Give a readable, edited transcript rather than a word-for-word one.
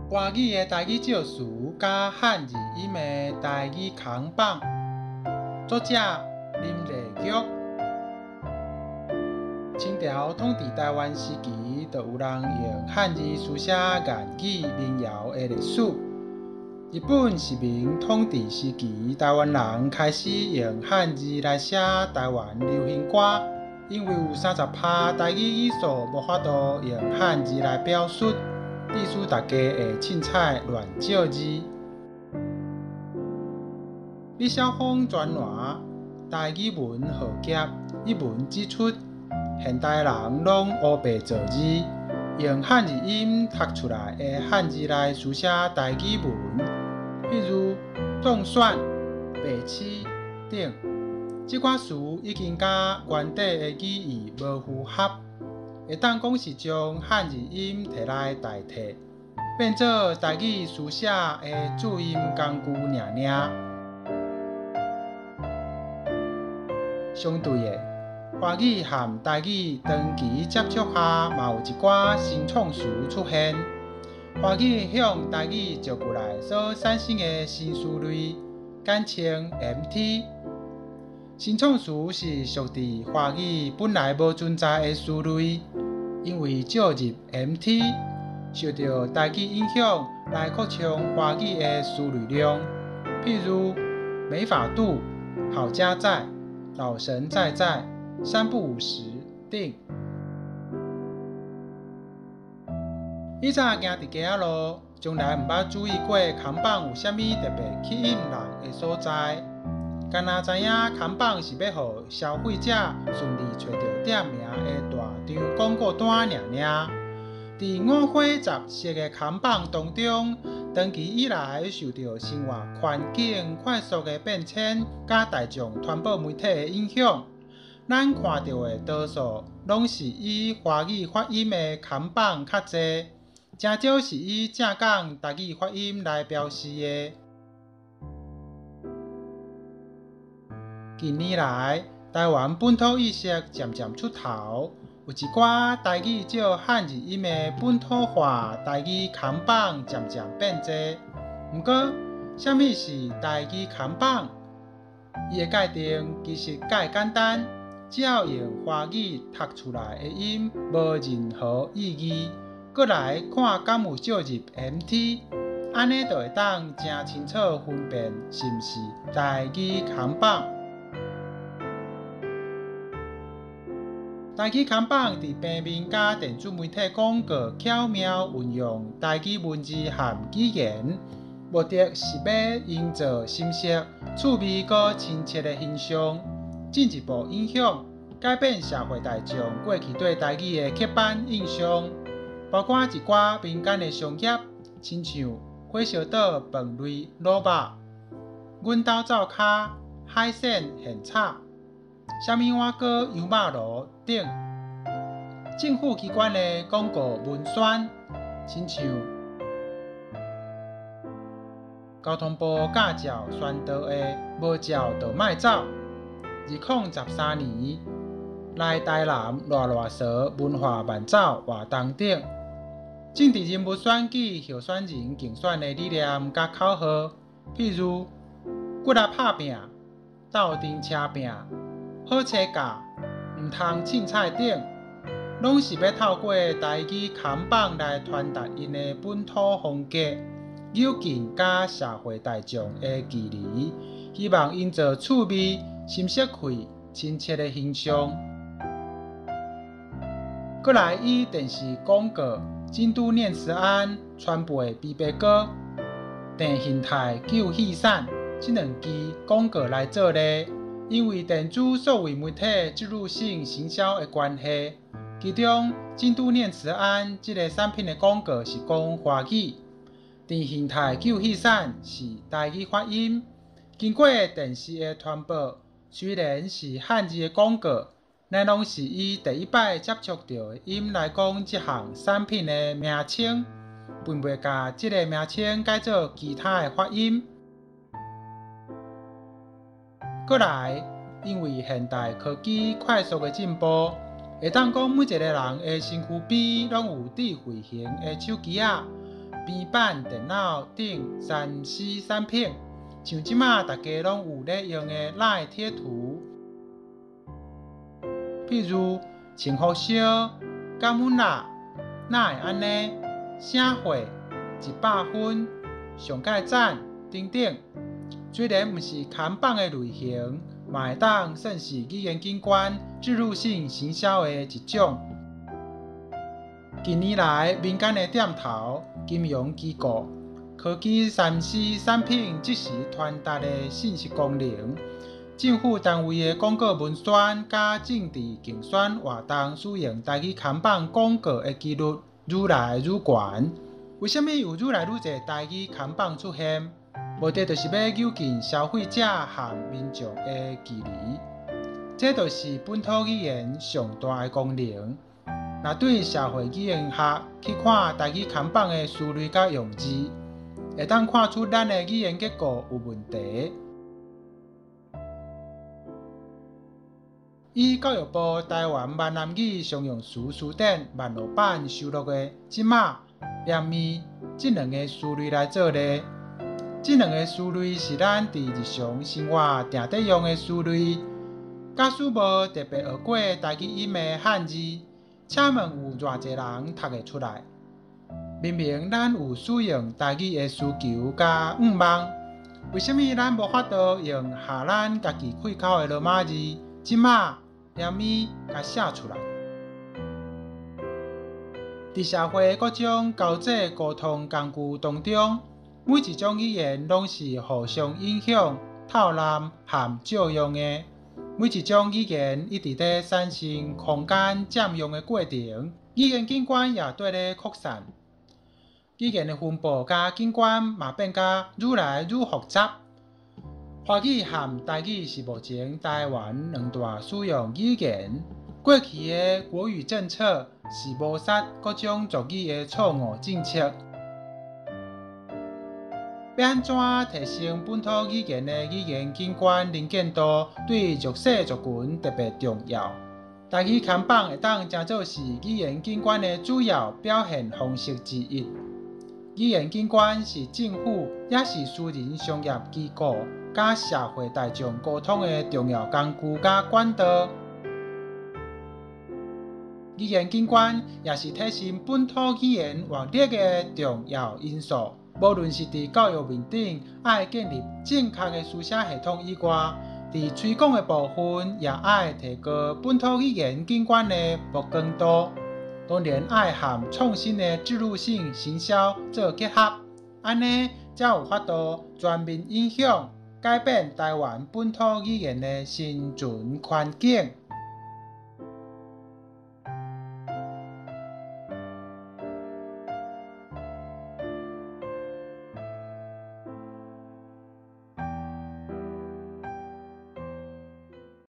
華語的台語借詞佮漢字音的台語扛棒，作者林麗玉。清朝統治臺灣時期，就有人用漢字書寫諺語民謠的歷史。日本殖民統治時期，臺灣人開始用漢字來寫臺灣流行歌，因為有30%台語語素無法度用漢字來表述。致使大家會凊彩亂借字。李筱峰專欄《台語文號夾》一文指出，現代人攏烏白造字，用漢字音讀出來的漢字來書寫台語文，譬如當選、白痴等，這寡詞已經佮原底的語義無符合。會當講是將漢字音提來代替，變做台語書寫的注音工具爾爾。相對的，華語和台語長期接觸下，嘛有一寡新創詞出現。華語向台語借過來所產生的新詞類，簡稱 MT。新創詞是屬佇華語本來無存在的詞類，因為借入 MT，受著台語影響來擴充華語的詞類量。譬如沒法度、好佳哉、老神在在、三不五時等。以前行佇街仔路，從來毋捌注意過扛棒有啥物特別吸引人的所在。敢若知影扛棒是欲予消費者順利揣著店名的大張廣告單爾爾。佇五花雜色的扛棒當中，長期以來受著生活環境快速的變遷，佮大眾傳播媒體的影響，咱看著的多數攏是以華語發音的扛棒較濟，誠少是以正港台語發音來標示的。近年來，台灣本土意識漸漸出頭，有一寡台語借漢字音的本土化台語扛棒漸漸變濟。毋過，啥物是台語扛棒？伊的界定其實蓋簡單，只要用華語讀出來的音無任何意義，閣來看敢有借入 MT，按呢就會當誠清楚分辨是毋是台語扛棒。台語扛棒佇平面佮電子媒體廣告巧妙運用台語文字和語言，目的是欲營造深色、趣味閣親切的形象，進一步影響、改變社會大眾過去對台語的刻板印象，包括一寡民間的商業，親像火燒島飯類滷肉、阮兜灶跤海鮮現炒、啥物碗糕油肉爐等，政府機關的廣告文宣，親像交通部駕照宣導的“無照就莫走”，2013年來台南賴賴趖文化慢走活動等，政治人物選舉候選人競選的理念佮口號，譬如骨力拍拚、鬥陣車拚、好車價、毋通凊彩等，攏是欲透過台語扛棒來傳達𪜶的本土風格，扭近佮社會大眾的距離，希望營造趣味、心色氣、親切的形象。閣來以電視廣告京都念慈菴傳播的枇杷膏、鄭興泰救戲散這兩支廣告來做例。因為電子數位媒體植入性行銷的關係，其中京都念慈菴這個產品的廣告是講華語，鄭興泰救戲散是台語發音。經過電視的傳播，雖然是漢字的廣告，咱攏是以第一擺接觸著的音來講這項產品的名稱，並袂共這个名稱改做其他的發音。閣來，因為現代科技快速的進步，會當講每一个人的身軀邊攏有智慧型的手機仔，平板電腦頂3C 產品，像這馬大家攏有咧用的 LINE 貼圖，譬如穿福燒、感恩啦、哪會按呢、啥貨、100分、上蓋讚等等。雖然毋是看板的類型，嘛會當算是語言景觀置入性行銷的一種。近年來，民間的店頭、金融機構、科技3C 產品即時傳達的信息功能，政府單位的廣告文宣佮政治競選活動使用台語看板廣告的幾率愈來愈懸。為啥物有愈來愈濟台語看板出現？目的就是欲誘近消費者和民眾的距離。這就是本土語言上大的功能。若對社會語言學去看台語看板的詞類佮用字，會當看出咱的語言結構有問題。以教育部台灣閩南語常用詞辭典網路版收錄的“這馬”、“連麵”這兩个詞類來做例，這兩个詞類是咱佇日常生活定咧用的詞類。假使無特別學過台語音的漢字，請問有偌濟人讀會出來？明明咱有使用台語的需求佮願望，為啥物咱無法度用合咱家己開口的羅馬字“這馬”、“連麵”共寫出來？佇社會各種交際溝通工具當中，每一種語言攏是互相影響、套濫和借用的。每一種語言一直咧產生空間佔用的過程，語言景觀也綴咧擴散。語言的分布佮景觀嘛變甲愈來愈複雜。華語和台語是目前台灣兩大使用語言。過去的國語政策是抹殺各種族語的錯誤政策。欲按怎提升本土語言的語言景觀能見度，對弱勢族群特別重要。台語看板會當成做是語言景觀的主要表現方式之一。語言景觀是政府，也是私人商業機構佮社會大眾溝通的重要工具佮管道。語言景觀也是提升本土語言活力的重要因素。無論是佇教育面頂愛建立正確的書寫系統以外，佇推廣的部分也愛提高本土語言景觀的曝光度。當然愛和創新的置入性行銷做結合，按呢才有法度全面影響、改變台灣本土語言的生存環境。